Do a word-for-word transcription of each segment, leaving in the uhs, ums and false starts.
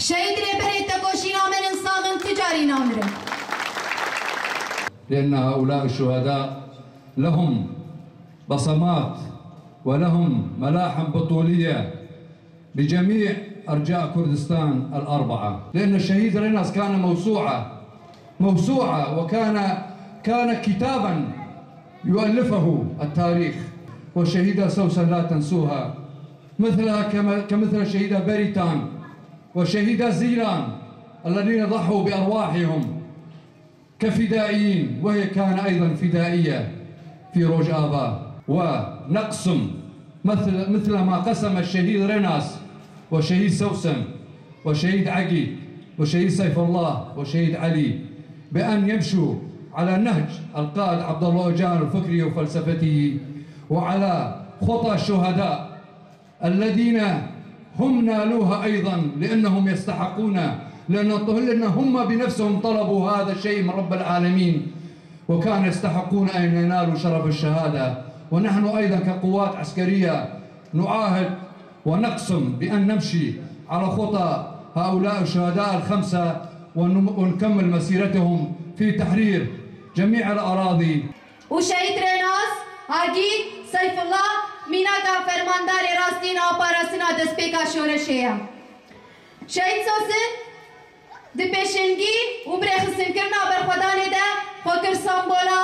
Şehîd rêberê tekoşîna me insan in, ti carî namirin. لأن هؤلاء الشهداء لهم بصمات ولهم ملاحم بطولية بجميع أرجاء كردستان الأربعة، لأن الشهيد ريناس كان موسوعة، موسوعة، وكان، كان كتابا يؤلفه التاريخ. والشهيدة سوسن لا تنسوها، مثلها كما، كمثل الشهيدة بيريتان والشهيدة زيلان الذين ضحوا بأرواحهم كفدائيين، وهي كان أيضا فدائية في روجافا. ونقسم مثل، مثل ما قسم الشهيد ريناس وشهيد سوسن وشهيد عقيد وشهيد سيف الله وشهيد علي، بأن يمشوا على نهج القائد عبد الله أوجلان وفكره وفلسفته، وعلى خطى الشهداء الذين هم نالوها أيضا لأنهم يستحقون، لأن، لأن هم بنفسهم طلبوا هذا الشيء من رب العالمين، وكانوا يستحقون أن ينالوا شرف الشهادة. ونحن أيضا كقوات عسكرية نعاهد ونقسم بأن نمشي على خطى هؤلاء الشهداء الخمسة ونم-، ونكمل مسيرتهم في تحرير جميع الأراضي. û Şehîd Rênas, Agîd, Seyfullah mînaka fermandarê rastîn a parastina destpêka şoreşê ye. Şehîd Sosin di pêşengî û birêxistinkirina berxwedanê de xwe kir sembola,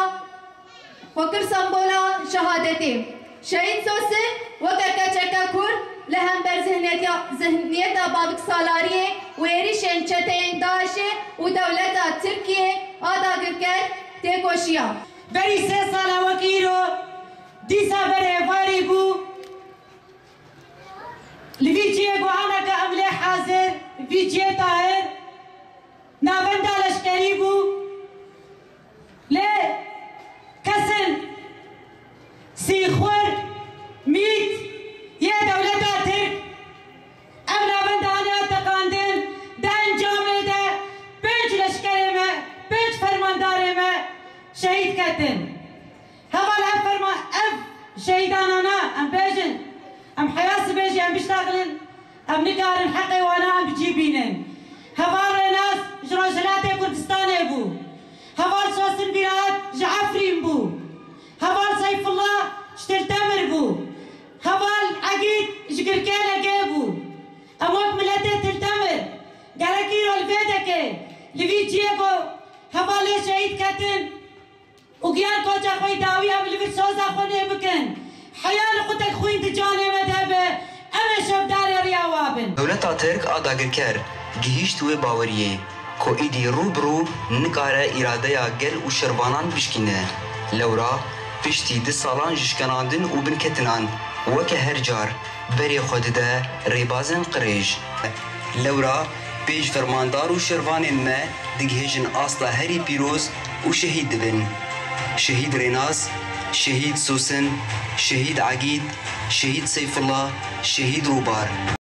xwe kir sembola şehadetê. Şehîd Sosin weke keçeke Kurd li hember zihniyetiya, zihniyeta babiksalariyê û êrîşên çeteyên DAIŞê û dewleta Tirkiyê a dagirker têkoşiya. Berî sê sala wekî îro, dîsa berê êvarî bû. Li vî cihê ku aneke em lê hazir, vî cihê tahir, navenda leşkerî bû. Lê kesin sîxur, mît yê dewleta Tirk ev navenda aniya teqandin, di encamê de pênc leşkerê me, pênc fermandarê me şehîd ketin. Heval ev ferma-, ev şehîdana na, em bêjin, em heya sibê jî em biştexilin, em nikarin heqê wana em bi cî bînin. Heval Rênas ji Rojhilatê Kurdistanê bû. Heval Sosin Bîrat ji Efrîn bû. Heval Seyfullah ji Til Temir bû. Heval Egîd ji Girkêlekê bû. Em wek miletê Til Temir gerek îro li vê dekê, li vî cihê ku hevalê şehîd ketin, û giyan koça xwe yî dawî em li vir soza xwe nê bikin. Heya li qutek xwîn di canê me de be, em ê şevdarê riya wa bin. Dewleta Tirk a dagirker gihîşt wê baweriyê ku îdî rû bi rû nikare îradeya gel û şervanan bişkîne. Lewra piştî du salan ji şkenandin û binketinan weke her car berê xwe dide rêbazên qirêj. Lewra pênc fermandar û şervanên me digihêjin asta herî pîroz û şehîd dibin. Şehîd Rênas, Şehîd Sosin, Şehîd Egîd, Şehîd Seyfullah, Şehîd Rûbar.